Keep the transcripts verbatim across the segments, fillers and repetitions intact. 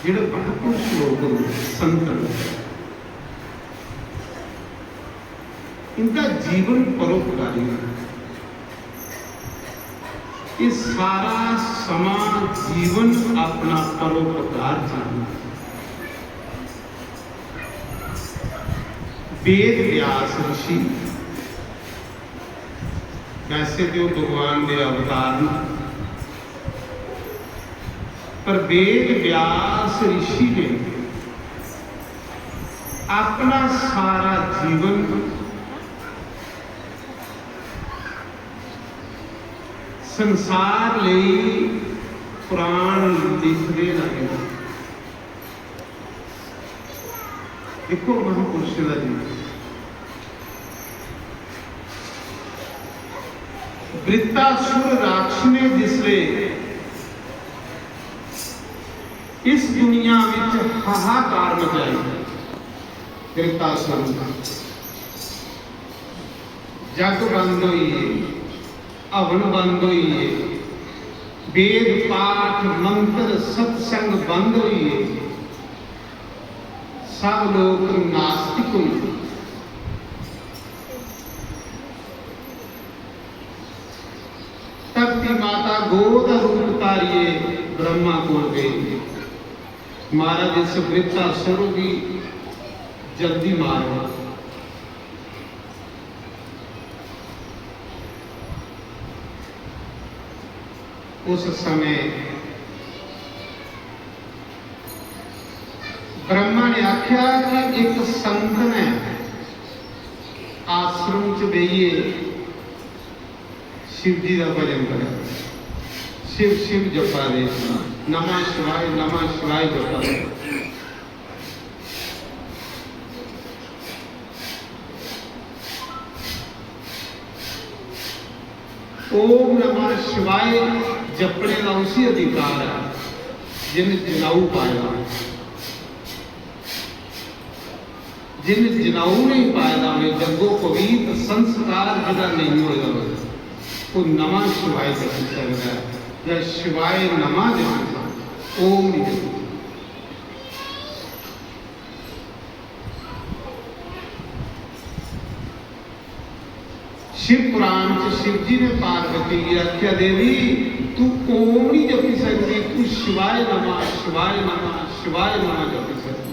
जेह्ड़े महापुरुष लोक न, संत न, इंदा जीवन परोपकारी है। ये सारा समां जीवन अपना परोपकार च। वेद व्यास ऋषि, वैसे तो भगवान दे अवतार न, पर वेद व्यास ऋषि ने अपना सारा जीवन संसार लेई पुराण लिखदे लगे। दिक्खो महापुरुष दा जी, वृत्तासुर राक्षस ने जिसले इस दुनिया विच हाहाकार मचाई, वृत्तासुर जग बंद होई गे, हवन बंद होई गे, वेद पाठ मंत्र सत्संग बंद होई गे, सब लोग नास्तिक होई गे। धरती माता गौ दा रूप धारिये ब्रह्मा कोल गई, महाराज इस वृत्तासुर गी जल्दी मारो। उस समय ब्रह्मा ने आख्या कि एक संत ने आश्रम च बेहियै शिव जी दा भजन करै, शिव शिव जपा दे, नमः शिवाय नमः शिवाय जपा दे। ओम नमः शिवाय जपने दा उसी अधिकार है जिन जनाऊ पाए दा। जिन जनाऊ नहीं पाए दा होवे, जग्गो पवीत संस्कार जिदा नहीं होए दा होवे, वो नमः शिवाय जपी सकदा है या शिवाय नमः जपी सकदा, ओम नहीं जपी सकदा। शिव पुराण च शिव जी ने पार्वती गी आख्या, "देवी, तू ओम नहीं जपी सकती, तू शिवाय नमः, शिवाय नमः, शिवाय नमः जपी सकती।"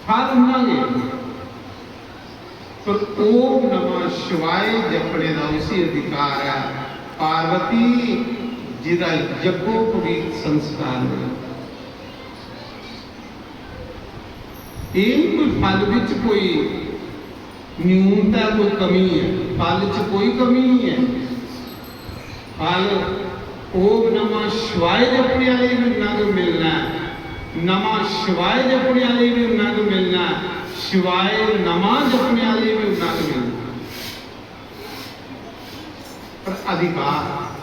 फल उन्ना गै, पर ओम नमः शिवाय जपने दा उसी अधिकार है। पार्वती जिदा जग्गो पवीत संस्कार है। एह् निं कोई फल बिच कोई न्यूनता, कोई कमी ऐ, फल च कोई कमी निं ऐ। फल ओम नमः शिवाय जपने आह्ले गी बी उन्ना गै मिलना ऐ, नमः शिवाय जपने आह्ले गी बी उन्ना गै मिलना ऐ, शिवाय नमः जपने आह्ले गी बी उन्ना गै मिलना ऐ। पर अधिकार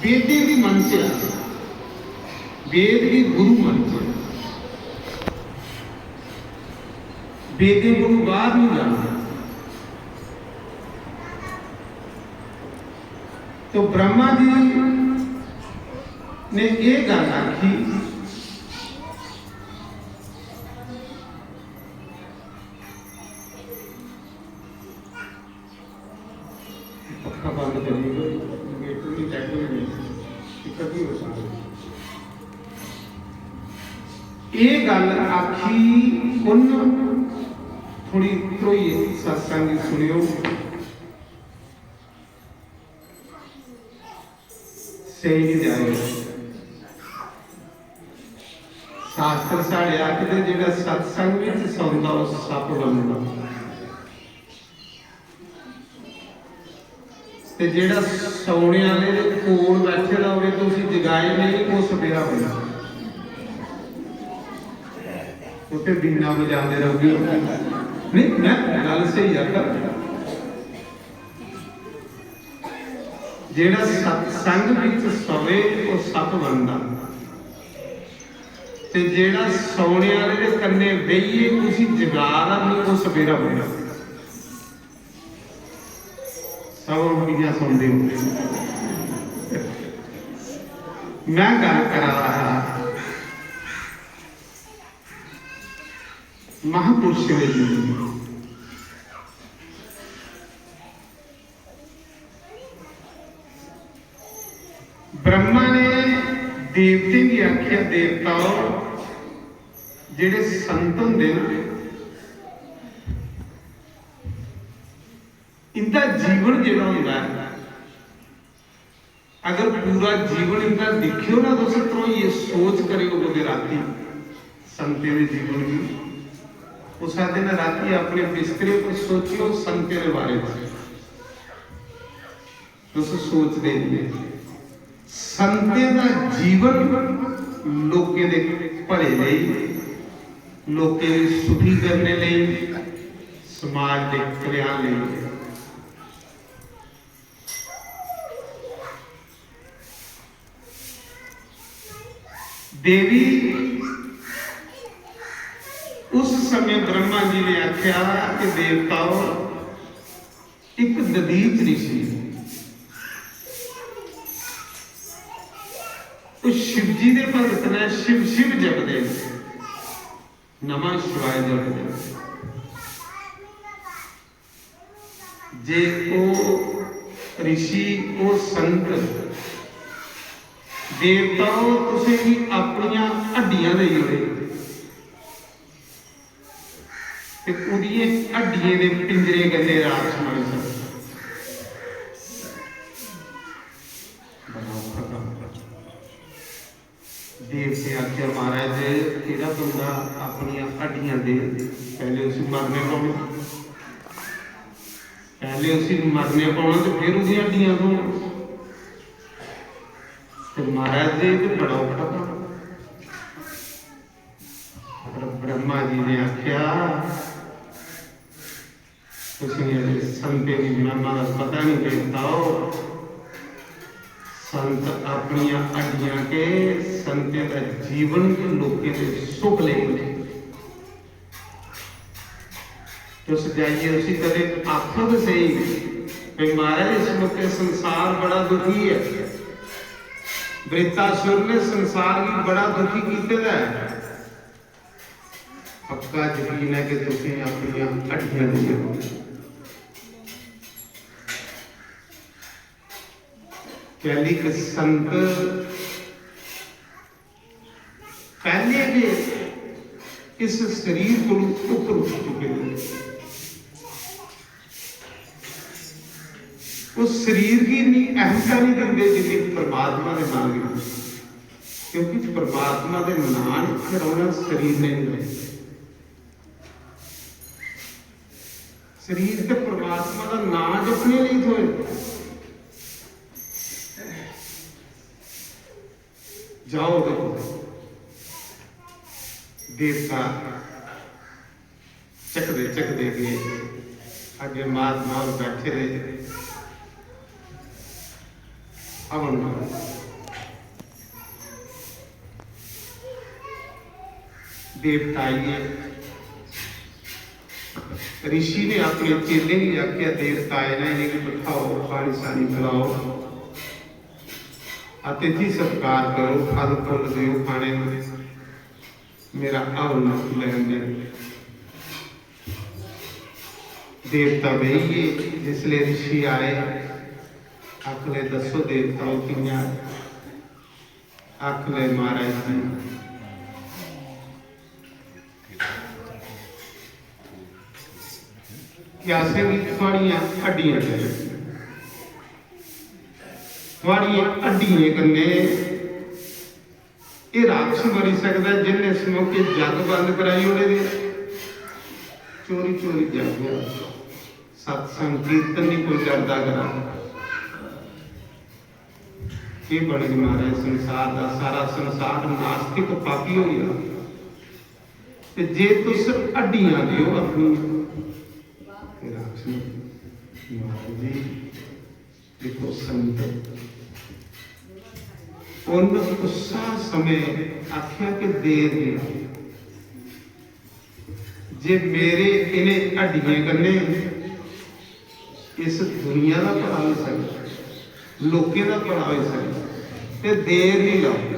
वेदें दी मंच ऐ, वेद गी गुरु मंच ऐ, वेदें कोलू बाहर नहीं जाना। तो ब्रह्मा जी ने यह गल आखी, पक्खा बंद करी ओड़ो, generator भी check होई गेआ, दिक्कत नहीं हो सकती। एह् गल्ल आखी कुन्न? थोड़ी ध्रोइयै सत्संग गी सुनेओ। सेई जाए। शास्त्र साढ़े आखदे, जेह्ड़ा सत्संग विच सौंदा, ओह् सप बनदा। ते जेह्ड़ा सौने आह्ले दे कोल बैठे दा होवे, ते उसी जगाए नेईं, ओह् सपेरा बनदा। उत्थे बीना बजांदे रहोगे। नहीं, मैं गल्ल स्हेई आखा। जेह्ड़ा सत्संग विच सवे, ओह् सप बनदा। ते जेह्ड़ा सौने आह्ले दे कन्ने बेहियै उसी जगा दा नहीं, ओह् सपेरा बनदा। सौ रुपया सौंदे हो। मैं गल्ल करा रहा हा महापुरुषें दे जीवन दी। ब्रह्मा ने देवतें गी आखेआ, "देवताओ, जेह्ड़े संत होंदे न, इंदा जीवन जेह्ड़ा होंदा ऐ, अगर पूरा जीवन इंदा दिक्खेओ ना तुस, ध्रोइयै सोच करेओ, कुतै रातीं संतें दे जीवन गी, उस दिन रातीं अपने बिस्तरे पर सोचियो संतें दे बारे च।" तुस सोचदे नहीं। संतें दा जीवन लोकें दे भले लेई, लोकें दी सुखी करने लेई, समाज दे कल्याण लेई। देवी, उस समय ब्रह्मा जी ने आख्या कि देवताओ, एक दधीच ऋषि, ओह् शिव जी दे भगत ने, शिव शिव जपदे न, नमः शिवाय जपदे न। जे ओह् ऋषि, ओह् संत, देवताओ, तुसेंगी अपनियां हड्डियां देई ओड़े, ते ओह्दियें हड्डियें दे पिंजरे कन्नै रात समाई सकदे। बड़ा औखा कम्म। देवतें आखेआ, "महाराज, केह्ड़ा बंदा अपनियां हड्डियां दे? पैह्ले उसी मरने पौना, पैह्ले उसी मरने पौना ते फिर ओह्दियां हड्डियां थ्होन।" ते महाराज जी, एह् ते बड़ा औखा कम्म। पर ब्रह्मा जी ने आखेआ, "तुसें अजें संतें दी महिमा दा पता नहीं, देवताओ। संत अपनियां हड्डियां के, संतें दा जीवन के लोकें दे सुख लेंदे। तुस जाइयै उसी कदें आखो ते स्हेई, भाई महाराज, इस मौके संसार बड़ा दुखी ऐ, वृत्तासुर ने संसार गी बड़ा दुखी कीते दा ऐ।" पक्का यकीन है कि तुसें अपनियां हड्डियां देई ओड़ो। कैली के संत पैह्ले गै इस शरीर कोलू उप्पर उठी चुके दे। उस शरीर गी इन्नी अहमता नहीं दिंदे जिन्नी परमात्मा दे नां गी दिंदे। क्योंकि परमात्मा दे नां इत्थै रौह्ना शरीर ने नहीं रौह्ना। शरीर ते परमात्मा दा नां जपने लेई थ्होए। जाओ ते कुतै देवता झकदे झकदे गे। अग्गें महात्मा होर बैठे दे, हवन करो। देवता आई गे। ऋषि ने अपने चेले गी आखेआ, "देवता आए ना, इ'नेंगी बठाओ, पानी शानी पिलाओ, अतिथि सत्कार करो, फल फुल देओ खाने गी, मेरा हवन लैन देओ।" देवता बेही गे। जिसले ऋषि आए, आखन लगे, "दस्सो देवताओ, कि'यां?" आखन लगे, "महाराज जी, कि असेंगी थुआड़ियां हड्डियां चाहिदियां।" थुआड़ियें हड्डियें कन्नै एह् राक्षस मरी सकदा ऐ जिन्ने इस मौके जग बंद कराई ओड़े दे। चोरी चोरी जग, सत्संग कीर्तन नहीं कोई डरदा करा। केह् बनग महाराज संसार दा? सारा संसार नास्तिक पापी होई गेआ। ते जे तुस हड्डियां देओ अपनी, ते राक्षस, महाराज जी, देखो संत, उन उस्सा समय आख्या कि देर नहीं, जे मेरे इन्हें हड्डियें कन्नै इस दुनिया दा भला होई सकदा, लोकें दा भला होई सकदा, ते देर नहीं लाओ।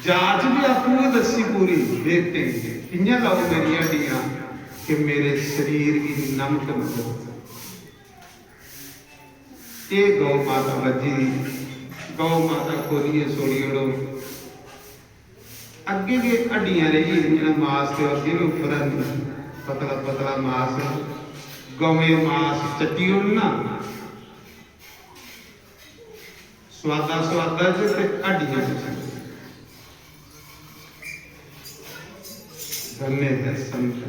जाच भी आपूं गै दस्सी पूरी देवतें गी, कि'यां लाओ मेरियां हड्डियां कि मेरे शरीर गी नमक न दो। एह् गौ माता बज्जी दी, गौ माता खोलियै छोड़ी ओड़ो। अग्गें गै हड्डियां रेही गेदियां, मास ते अग्गें बी उप्पर है, पतला पतला मास, गवें मास चट्टी ओड़ना। स्वादा स्वादा च ते हड्डियां च। धन्य है संत।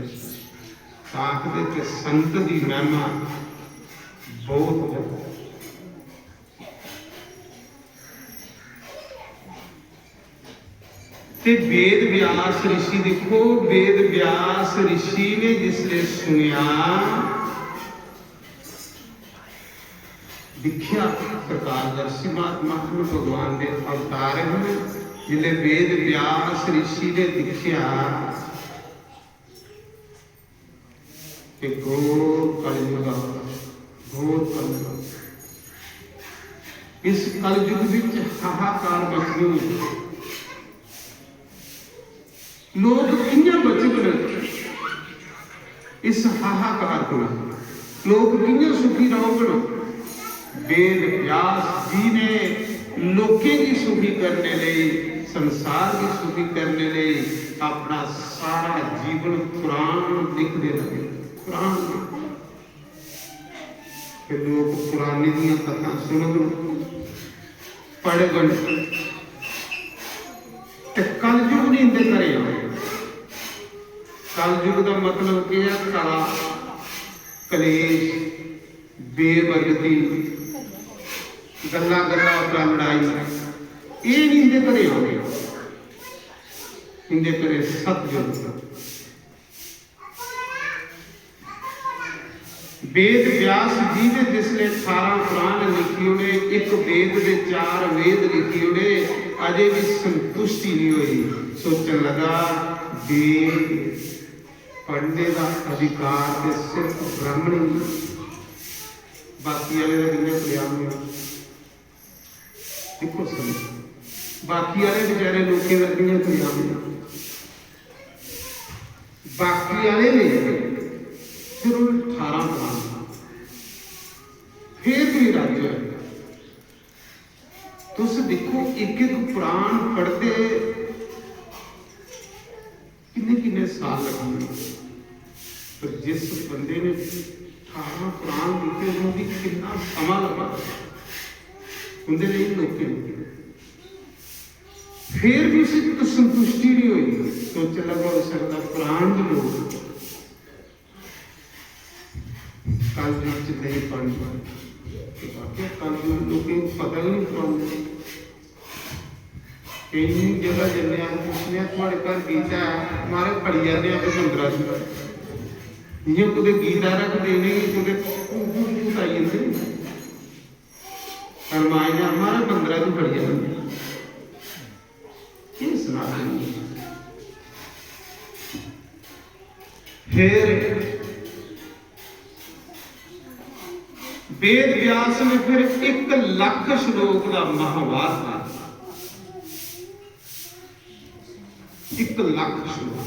तां आखदे कि संत दी महिमा बहुत ज्यादा। ते वेद व्यास ऋषि, देखो, वेद व्यास ऋषि ने जिसले सुनिया, दिक्खेआ, प्रकाशदर्शी महात्मा हून भगवान दे अवतार हून, जिसले वेद व्यास ऋषि ने दिक्खेआ कि घोर कलयुग आ, घोर कलयुग। इस कलयुग विच हाहाकार मचनी है। लोक कि'यां बचगन इस हाहाकार कोला? लोक कि'यां सुखी रौह्गन? वेद व्यास जी ने लोकें गी सुखी करने लेई, संसार गी सुखी करने लेई अपना सारा जीवन पुराण लिखदे लगे। पुराण लिखदे। ते लोक पुराने दियां कथां सुनगन, पढ़गन, ते कलयुग नहीं इंदे घरे आना। कलयुग दा मतलब केह् ऐ? कला, कलेश, बेबरकती, गल्ला गल्ला उप्परा लड़ाई, एह् नहीं इंदे घरे आने। इंदे घरे सतयुग। वेद व्यास जी ने जिसले अठारह पुराण लिखी ओड़े, इक वेद दे चार वेद लिखी ओड़े, अजे भी संतुष्टि नहीं होई। सोचन लगा, वेद पढ़ने दा अधिकार ते सिर्फ ब्राह्मणें गी, बाकी आह्ले दा कि'यां कल्याण होना? दिक्खो सही, बाकी आह्ले बेचारे लोकें दा कि'यां कल्याण होना? बाकी आह्ले ने सिर्फ अठारह पुराण, फिर भी राज्य। तुस दिक्खो, इक इक पुराण पढ़दे किन्ने किन्ने साल लग्गी गे। पर जिस बंदे ने अठारह पुराण लिखे, उन्होंने किन्ना समां लग्गा उंदे लेई, लोकें लेई। फिर भी उसी संतुष्टि नहीं हुई। सोचन लगा, हो सकदा पुराण भी लोग कलयुग च नेईं पढ़न। ते वाकई कलयुग लोकें गी पता गै नहीं पुराण। केईं जगह जन्ने आं, पुच्छने आं, "थुआढ़े घर गीता ऐ?" "मारे, फड़ी आने आं कोई मंदरा च।" जि'यां कुतै गीता रखदे, इ'नेंगी कुतै भूत, भूत, भूत आई जंदे। रमायण ऐ, मारे, मंदरा च फड़ी आने। केह् सनाऽ? फिर वेद व्यास ने फिर इक लक्ख श्लोक दा महाभारत, इक लक्ख श्लोक,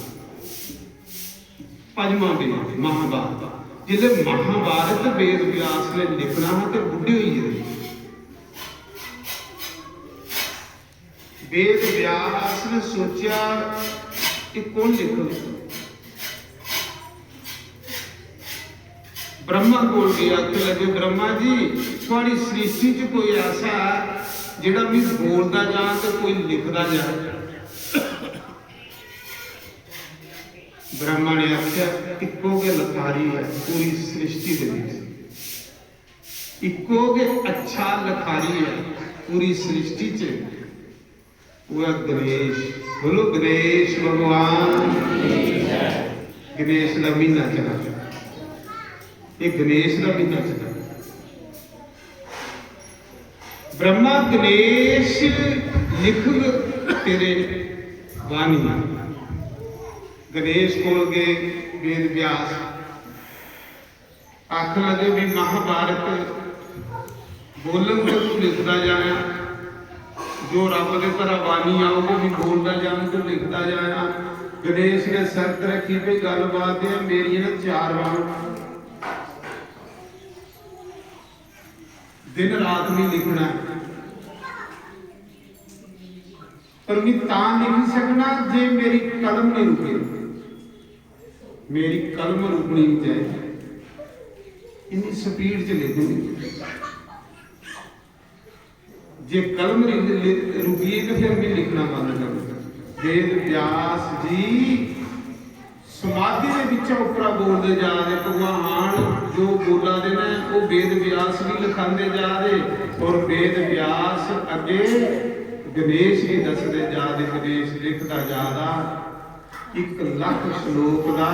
पंजवां वेद महाभारत। जिसले महाभारत वेद व्यास ने लिखना हा ते बुढ़े होई गेदे। वेद व्यास ने सोचेआ, "एह् कौन लिखग?" ब्रह्मा कोल गे, आखन लगे, "ब्रह्मा जी, थुआड़ी सृष्टि च कोई ऐसा ऐ जेड़ा मी बोलदा जा ते कोई लिखदा जा?" ब्रह्मा ने आख्या, "इक्को गै लखारी ऐ पूरी सृष्टि दे विच, इक्को गै अच्छा लखारी ऐ पूरी सृष्टि च।" वह गणेश, बोलो गणेश भगवान। गणेश का महीना चला, ये गणेश का महीना चला। ब्रह्मा गणेश लिख तेरे वाणी। गणेश कोल गए वेद व्यास, आखन लगे भी महाभारत बोलन ते तू लिखदा जाया, जो रब दे घरा बाणी आऊग भी बोलदा जाया ते लिखदा जाया। गणेश ने शर्त रखी भी गल्लबात है, मेरी ना चार बाण, दिन रात नहीं लिखना है, पर मैं तां लिखी सकना जे मेरी कलम नहीं रुके। मेरी कलम रुकनी नहीं चाहिए, इन्नी स्पीड च लिखूंगी। जे कलम रि-, लि-, रुकी गई तो फिर मैं लिखना बंद कर दूं। वेद व्यास जी समाधि दे बिच्चा उपरा बोलदे जा दे, भगवान जो बोला दे ने, वो वेद व्यास भी लिखांदे जा दे और वेद व्यास अगे गणेश भी दसदे जा दे, गणेश लिखदा जा दा। एक लख श्लोक दा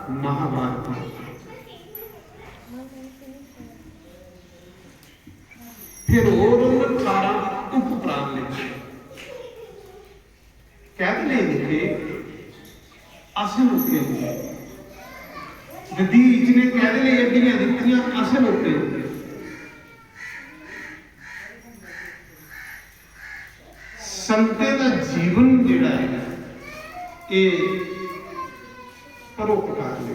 महाभारत। फिर होर उन्न ठारां उप प्राण लिखे। कैह्दे लेई लिखे? असें लोकें लेई। दधीच ने कैह्दे लेई अड्डियां दित्तियां? असें लोकें लेई। संतें दा जीवन जेह्ड़ा ऐ, एह् परोपकार ने।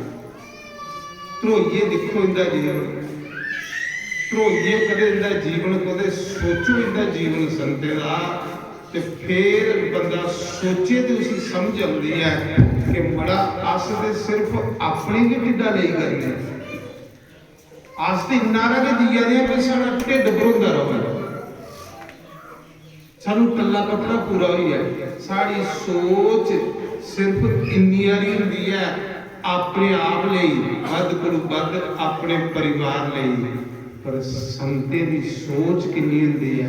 ध्रोइयै दिक्खो इंदा जीवन, ध्रोइयै कदें इंदा जीवन, कदें सोचो इंदा जीवन संतें दा, ते फिर बंदा सोचे ते उसी समझ आंदी ऐ कि मड़ा, अस ते सिर्फ अपने गै ढिड्डा लेई करने। अस ते इन्ना हारा गै जिया दे आं कि साढ़ा ढिड्ड भरोंदा र'वै, सानू टल्ला कपड़ा पूरा होई जाए। साढ़ी सोच सिर्फ इन्नी हारी होंदी ऐ, अपने आप लेई, बद्ध कोलू बद्ध अपने परिवार लेई। पर संतें दी सोच किन्नी होंदी ऐ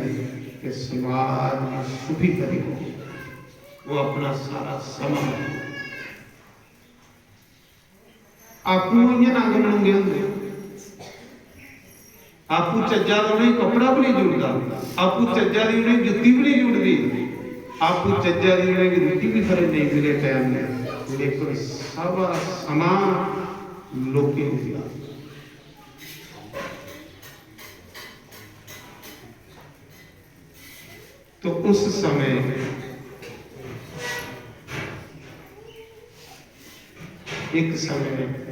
कि समाज गी सुखी करी ओड़ो। वो अपना सारा समां आपूं इ'यां नंग नंगे होंदे, आपूं चज्जा दा उ'नेंगी कपड़ा बी नेईं जुड़दा, आपूं चज्जा दी उ'नेंगी जुत्ती बी नेईं जुड़दी, आपूं चज्जा दी उ'नेंगी रुट्टी बी खरे नेईं मिले टैम दे, लेकिन सभा समां लोकें गी दिंदा। तो उस समय, एक समय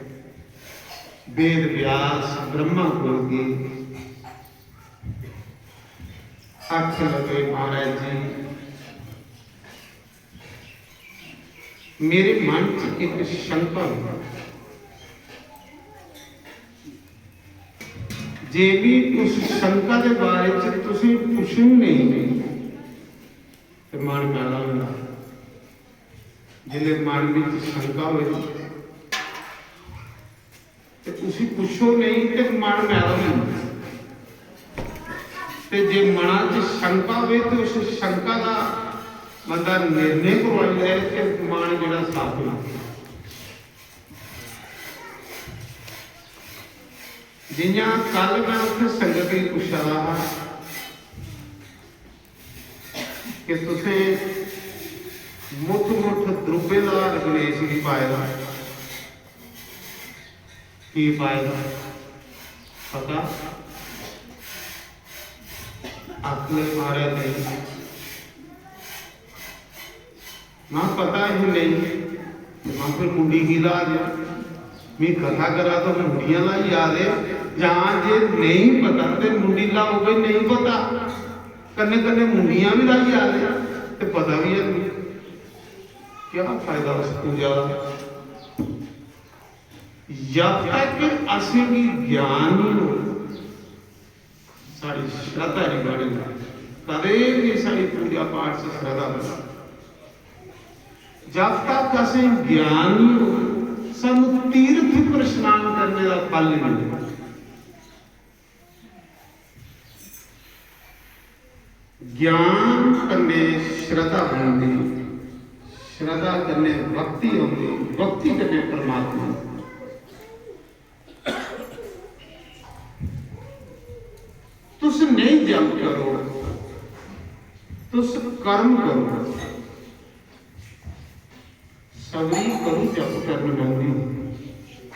वेद व्यास ब्रह्मा कोल गे, आखन लगे, "महाराज जी, मेरे मन च एक शंका हुई, जे भी उस शंका दे बारे च तुसें पुच्छन नहीं, ते मन मैला होंदा।" जिसले मन बिच शंका होए ते उसी पुच्छो नहीं ते मन मैला होई जंदा। ते जे मना च शंका होए ते उस शंका दा बंदा निर्णय करवाई लै ते मन जेह्ड़ा साफ होई जंदा। जियां कल मैं उत्थे संगत गी पुच्छा दा हा कि तुसें मुठ मुठ द्रुब्बे दा हार गणेश गी पाए दा, की पाए दा पता? आखने मारे नहीं। मां पता ही नहीं, मां फिर मुंडी की ला दे। मैं कथा करा तो मुंडियां लाई आ दे, जां जे नहीं पता ते मुंडी लाओ भाई, नहीं पता। कन्ने कन्ने मुंडियां भी लाई आ दे ते पता भी है नहीं। क्या फायदा उस पूजा का? जब तक असेंगी ज्ञान नहीं हो, साढ़ी श्रद्धा नहीं बढ़ेगी। कदें भी साढ़ी पूजा पाठ से श्रद्धा बढ़ेगी। जब तक असें ज्ञान नहीं हो, सानू तीर्थ पर स्नान करने का फल नहीं मिलेगा। ज्ञान कन्नै श्रद्धा बनदी, श्रद्धा कन्नै भक्ति होंदी, भक्ति कन्नै परमात्मा। तुस नहीं जप करो, तुस कर्म करो। सगली करो जप करन बंदी।